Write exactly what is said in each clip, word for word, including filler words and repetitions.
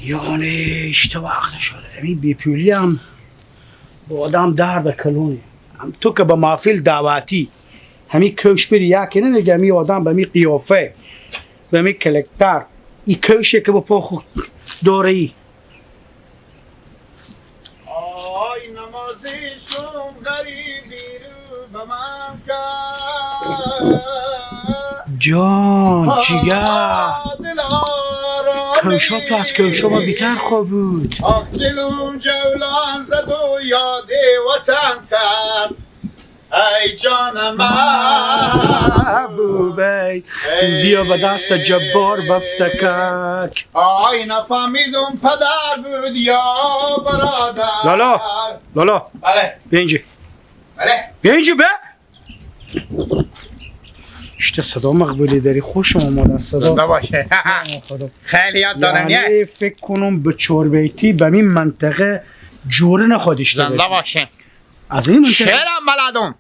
یعنی، اشته وقت شده. امی بی‌پولی هم با آدم درد کلونه. هم تو که به محفل دعوتی، همی کوش بری، یکی نمیگه، همی آدم به می قیافه، به می کلکتر، ای کوشه که به پا خود داره ای. آی نمازی شوم غریبی رو به من کن. جان، جیگر. دل آرام کوشا تو از کوشا ما بیتر خواب بود. آخ دلم جولان زد و یاد وطن کرد. ای جان محبوبی، بیا به دست جبار بفتکک. آی نفهمیدم پدر بود یا برادر. لالا، لالا. بله. بیا اینجا. بله. بیا اینجا، بیا. اشته صدا مقبولی داری، خوشم آمد از صدا. زنده باشه. خیلی یاد دارم، یعنی، فکر کنم به چهار بیتی به می منطقه جوره نخواد اشته زنده باشه. از این منطقه؟ شعرم بلدم.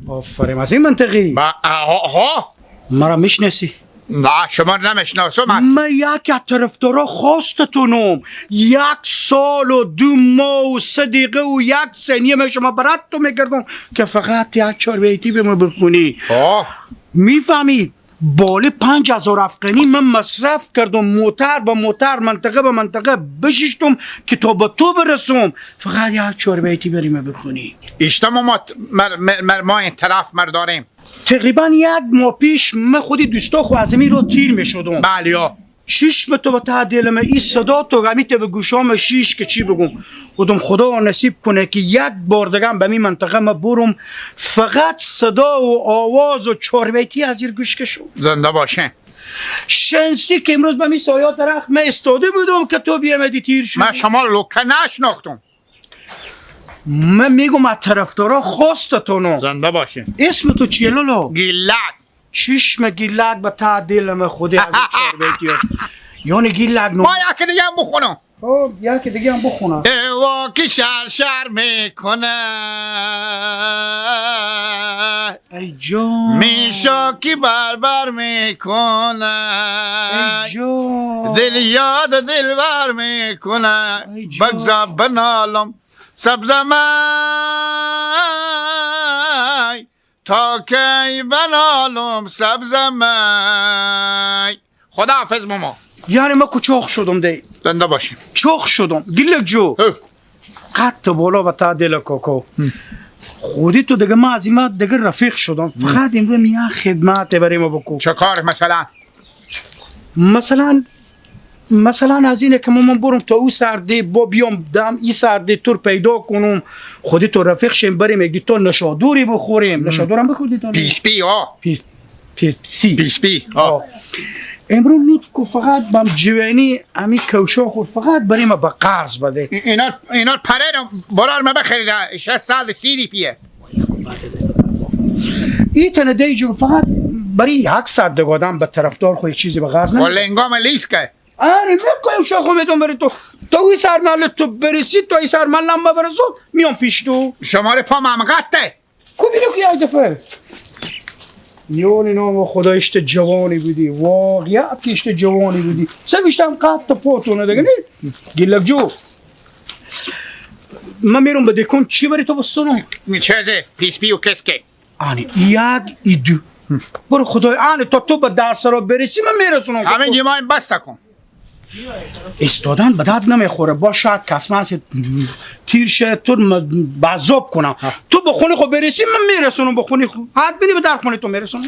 آفرین، از این منطقی؟ با، آها، آها. مرا می‌شناسی؟ نه، شما رو نمی‌شناسم اصلاً. من یک از طرفدارا خواستتونم. یک سال و دو ماه و سه دقیقه و یک ثانیه من شما برات تو می‌گردم که فقط یک چهار بیتی به من بخونی. آه. می‌فهمی؟ بالای پنج هزار افغانی من مصرف کردم، موتر به موتر، منطقه به منطقه بشیشتم که تا به تو برسم. فقط یک چهار بیتی بری من بخونی. اشته ما، ما، مر-، مر-، مر-، ما این طرف مر داریم. تقریباً یک ماه پیش من خودی دوستا خو از امی رو تیر می‌شدم. بله، یا. چشم تو به ته دلمه، ای صدا تو غمیت به گوشام شیش که چی بگم. گفتم خدا نصیب کنه که یک بار دگم به می منطقه ما برم، فقط صدا و آواز و چهار بیتی از زیر گوش کشم. زنده باشین. شنسی که امروز به می سایه درخت من استاده بودم که تو بیامدی تیر شدی. من شما لوکه نشناختم. من می‌گم از طرفدارا خواستتونو. زنده باشین. اسم تو چیه لالا؟ گیلک. چشم گیلک به ته دلم خودی از این چهار بیتی ها. یعنی گیلک نو. ما یکی دیگه هم بخونم. خب، یکی دیگه هم بخونم. اوا کی شر شر می‌کنه. ای جان. میشا کی بر بر می‌کنه. ای جان. دل یاد دلبر می‌کنه. ای جان. بگذار بنالم سبزمه. تا کی بنالم سبزمه. خداحافظ ماما. یعنی ما کو چوخ شدم دی. زنده باشیم. چوخ شدم. گیلک جو. هه. قد بالا به ته دل کاکا. هم. خودی تو دیگه ما از این ما دیگه رفیق شدم. هم. فقط امروز میان خدمت برای ما بکو. چه کار مثلاً؟ مثلاً، مثلاً از اینه که ما، من برم تا او سر ده با بیام دم، ای سر ده تور پیدا کنم، خودی تو رفیق شیم، بریم یک دو تا نشادوری بخوریم. هم. نشادورم بخوردی تو؟ پیسپی، ها. پیس-، پیسی. پیسپی، ها. ها. امرو لطف کو فقط بم جوانی امی کوشا خور فقط بریم به قرض بده. ای-، اینا، اینا پره رو برار ما بخرید، شش صد سی روپیه. ای تنه دی جو فقط بری یک صد دگادم به طرفدار خو یک چیزی به قرض نه. ولی انگام لیس که. آره، من کوشا خو می‌دم بری تو. تو ای سر محل تو برسی، تو ای سر محل هم برسو، میام پیش تو. شماره پا ممقته. کو بینو که یک دفعه. یعنی نام خدا اشته جوانی بودی. واقعیت که اشته جوانی بودی. سه گشتم قد تو پوتونه دیگه نی؟ گیلک جو. من میرم به دکان چی بری تو بستونم؟ می چیزه، پیسپی و کسکه. آنی یک، ای دو. برو خدای، آنی تا تو به در سرا برسی، من میرسونم. همین جماعی بسته کن. ایستادن به درد نمیخوره. با شاید کسمن سی تیر شه، تو م-، بزاب کنم. ها. تو به خونی خو برسی، من میرسونم به خونی خو. حد بینی به در خونی تو میرسونم.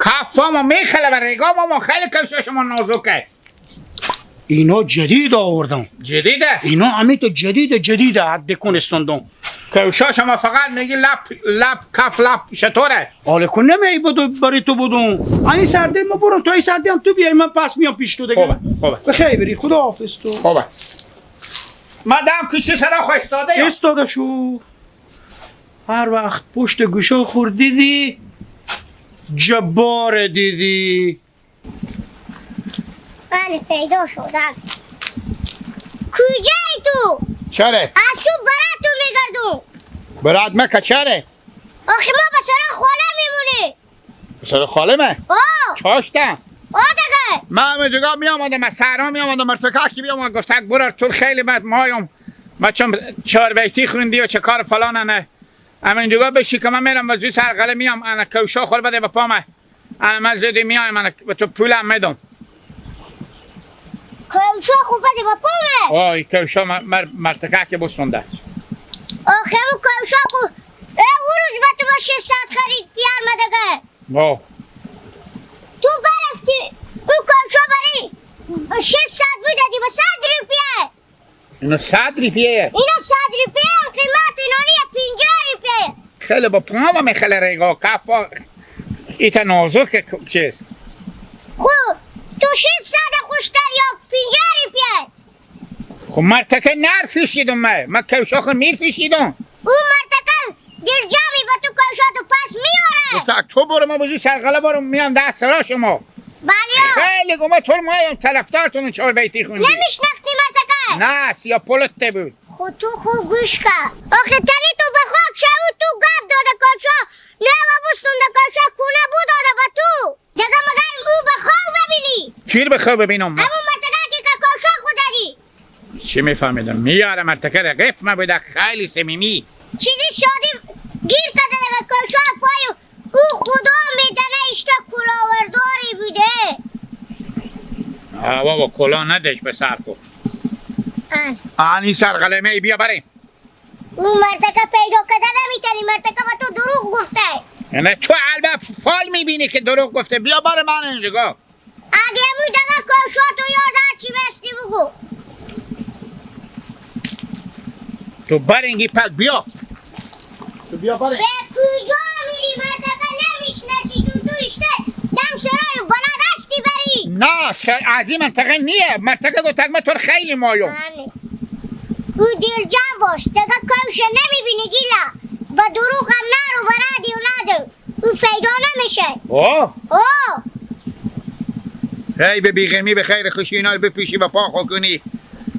کفا ما میخله و ریگا ما، ما خیلی کفشا شما نازکه. اینا جدید آوردم. جدیده؟ اینا همیت جدید، جدید حد کن استندم. کوشا شما فقط میگی لپ، لپ، کف لپ چطوره؟ حالا کن نمی بدو، بری تو بدون. این سردی ما برم تا این سردی هم تو بیای، من پس میام پیش تو دیگه. خوبه، خوبه. بخیر بری، خدا حافظ تو. خوبه. من دم کوچه سرا خو استاده یا؟ استاده شو. هر وقت پشت گوشا خوردیدی، جبار دیدی. بله، پیدا شدم. کجایی تو؟ چره؟ از تو برات تو می‌گردم. برات مکه چره؟ آخه ما به سر خاله میمونی. به سر خاله مه؟ آه. چاشتم؟ آه دیگه. من همینجا می‌آمدم، من سهرا می‌آمدم، مرتکه کی بیام، گفت: «اکبر، تو خیلی بد مایم.» من چون چهار بیتی خوندی و چه کار فلان نه. همینجا بشی که من می‌رم و زو سرقلم میام، انا کوشا خور بده به پامه. انا من زودی میایم، انا به تو پولم می‌دم. کوشا خو بده به پامه؟ آه، ای کوشا مر-، مر-، مرتکه که بستونده. آخه اون کوشا خو، اه، او روز به تو با شش صد خرید پیار مدگه. آه. تو برفتی، او کوشا بری شش صد می‌دادی به صد روپیه. اینا صد روپیه. اینا صد روپیه، قیمت اینا نیه، پنجاه روپیه. خیلی با پام هم خیلی ریگا، کفا ایتا نازک چیز. خو، تو شش صد خوشتر یا پنجاه روپیه؟ خو مرتکه نر فیشیدم من، من کوشا خو میر فیشیدم. او مرتکه دلجمی با تو کوشا تو پس میاره. گفت: «تو برو، ما بزو سرقلم برو، میام ده سرا شما.» بله. خیلی گمه تر مایم طرفدارتون چهار بیتی خوندی. نمیشناختی مرتکه؟ نه، سیاه پلته بود. خو تو خو گوش که. آخه تنی تو به خاک شو، تو گپ داده کوشا، نه و بستون ده کوشا کونه بو داده به تو. دگه مگر مو به خواب ببینی؟ کیر به خواب ببینم؟ همون مرتکه که، که کوشا خو داری. چی می‌فهمیدم؟ میاره مرتکه ره قیف مبوده، خیلی صمیمی. چیزی شادی گیر کده دگه کوشا پایو. او خدا می‌دانه اشته کلاورداری بوده. آه، بابا، کلا ندش به سر خو. آن. آنی سرقلمه بیا بریم. او مرتکه پیدا کده نمی‌تونی، مرتکه به تو دروغ گفته. یعنی تو البه فال می‌بینی که دروغ گفته. بیا بر من اینجا. اگه امو دگه کوشا تو یاد هر چی بستی بگو. تو برنگی پک بیا. تو بیا برنگ. به کجا می‌ری؟ مرتکه نمی‌شناسی تو، تو اشته دم سرای بلد هستی بری. نه، س-، از این منطقه نیه. مرتکه گو تک من تو رو خیلی مایو. بله. او دلجم باش، دگه کوش نمی‌بینی گیلا. به دروغ هم نرو، برادی و ندو. او پیدا نمیشه. آه. آه. هی به بیغمی، به خیر خوشی اینا رو بپوشی، به پا خو کنی.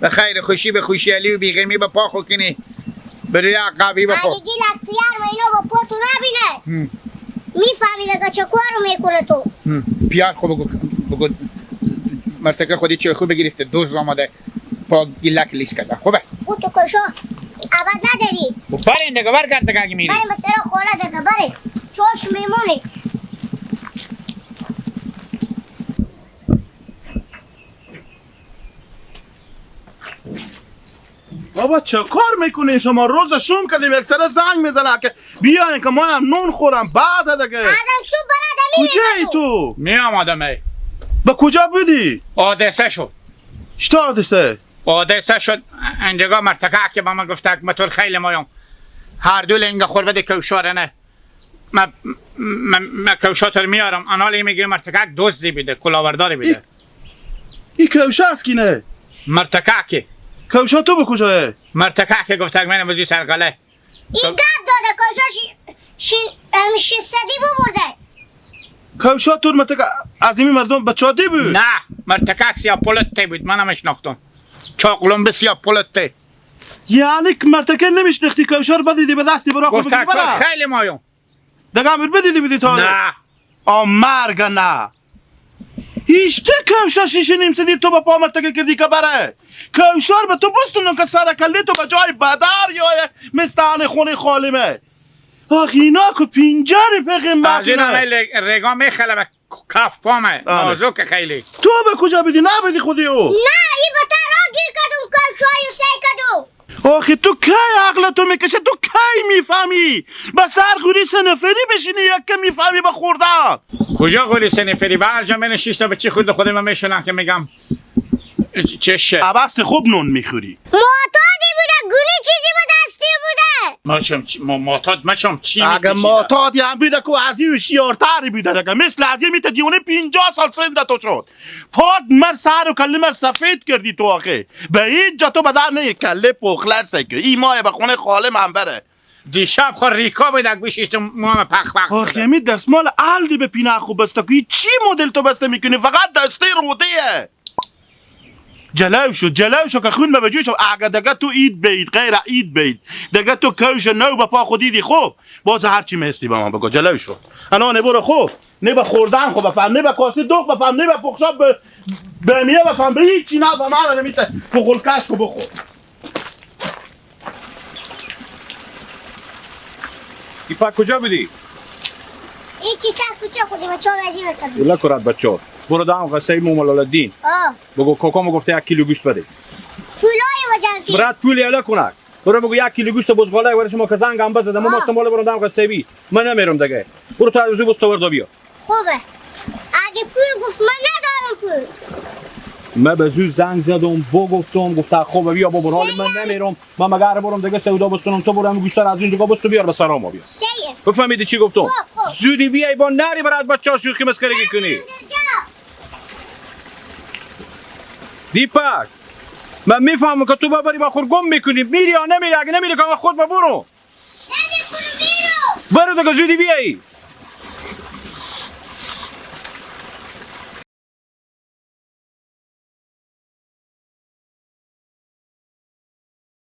به خیر خوشی، به خوشی علی و بیغمی به پا خو کنی. به روی عقبی به پا. اگه گیلک پیار و اینا با پا تو نبینه. هم. می‌فهمی دگه چه کار رو می‌کنه تو. هم. پیار خو بگو، بگو. مرتکه خودی چه خوب گرفته، دوز آمده. پا گیلک لیس کرده. خوبه. او تو کوشا ابد نداری. و برین دگه، برگرد دگه اگه می‌ری. بریم به سر خونه دگه، بریم. چوش میمونی. بابا، چه کار می‌کنین شما؟ روز شوم کردیم، یک سره زنگ می‌زنه که بیاین که ما هم نون خورم، بعد دگه. آدم صبح برادمی کجایی تو؟ میام آدمه. به کجا بودی؟ حادثه شد. چطور حادثه؟ حادثه شد، انجگاه مرتکه که به من گفته که متول خیلی مایم. هر دو لنگ خور بده کوشاره نه. من، من، من کوشا تر میارم. انالی میگه مرتکک دزدی بیده، کلاورداری بیده. ای کوشا از کی نه؟ مرتککی. کوشا تو به کجایه؟ مرتکک گفته من بزی سرقله. این گپ داده کوشا شی، شی، ام، شیصدی ببرده. کوشا تور مرتکک از این مردم بچادی بود؟ نه، مرتکک سیاه پلته بود، من هم اشناختم. چاقلون به سیاه پلته. یعنی که مرتکه نمیشنختی، کوشا رو بدیدی به دستی برا خود گفته بگی برا. خیلی مایم. دگه امیر بدیدی بدی تا حاله؟ نه. آ، مرگ نه. هیشته کوشا شیش نیم سدی تو با پا مرتکه کردی که بره. کوشار به تو بستونو که سر کلی تو به جای بدر یا مستان خونی خالمه. آخ، اینا که پینجاری پی قیمت از این اینه. همه ل-، رگا می‌خله به کف پامه. آره. نازک خیلی. تو به کجا بدی؟ نه بدی خودی او. نه، ای به ترا گیر کدوم، کوشای و سی کدوم. آخه تو کی عقل تو می‌کشه؟ تو کی می‌فهمی؟ به سر خوری سه نفری بشینی، یک که می‌فهمی به خوردن. کجا خوری سه نفری؟ به هر جا من شش تا بچه خود خود من می‌شنم که می‌گم چ-، چشه. عباس خوب نون می‌خوری. معتادی بوده، گونی چیزی به دستی بوده. ما چم چ-، ما-، معتاد ما چم چی اگه می‌کشی؟ معتادی هم بوده که از این هوشیارتری بوده دیگه. مثل از این می‌ته دیونه پنجاه سال سن ده تو شد. پاد مر سر و کله مر سفید کردی تو آخه. به هیچ جا تو به در نه کله پخلر سکه. ای ماه به خونه خاله من بره. دیشب خو ریکا بیدک بشیشتم موام پخ پخ آخ، بده. یمی دستمال الدی به پینه خو بسته کی چی مدل تو بسته می‌کنی؟ فقط دستی روده‌یه. جلو شو، جلو شو که خون به وجود شو. اگه دگه تو اید بید، غیر اید بید، دگه تو کوش نو به پا خودی دی خوب. باز هر چی میستی به من بگو، جلو شو. الان برو خوب. نه به خوردن خو بفهم، نه به کاسه دوخ بفهم، نه به پخشا ب-، بمیه بفهم، به هیچی نفهم. همه نمی‌ته پخلکش خو بخور. دیپک کجا بودی؟ هیچی، تا کوچه خودی بچه ها راضی بکنم. اوله کرد بچه ها. برو دم قصه مو ملال الدین. آه. بگو کاکا ما گفته یک کیلو گوشت بده. پولای وجه کی؟ برات پولی اله کنک. برو بگو یک کیلو گوشت بزغاله ور شما که زنگ هم بزده. ما آه. ماست مال برو دم قصه بی. من نمیرم دیگه. برو تا روزی بست وردا بیا. خوبه. اگه پول گفت من ندارم پول. من به زو زنگ زدم، بگفتم، گفته خوبه بیا بابا، حال من نمیرم. من مگه هر بارم دیگه سودا بستونم، تو برو همون گوشتر از اونجا بستو بیار به سراما بیا. سیه. بفهمیدی چی گفتم؟ خب، خب. زودی بیای با نری برات بچه ها شوخی مسخرگی کنی. دیپک، من می‌فهمم که تو ببری با خور گم می‌کنی. میری یا نمیری؟ اگه نمیری که خود برو. برو دیگه زودی بیایی.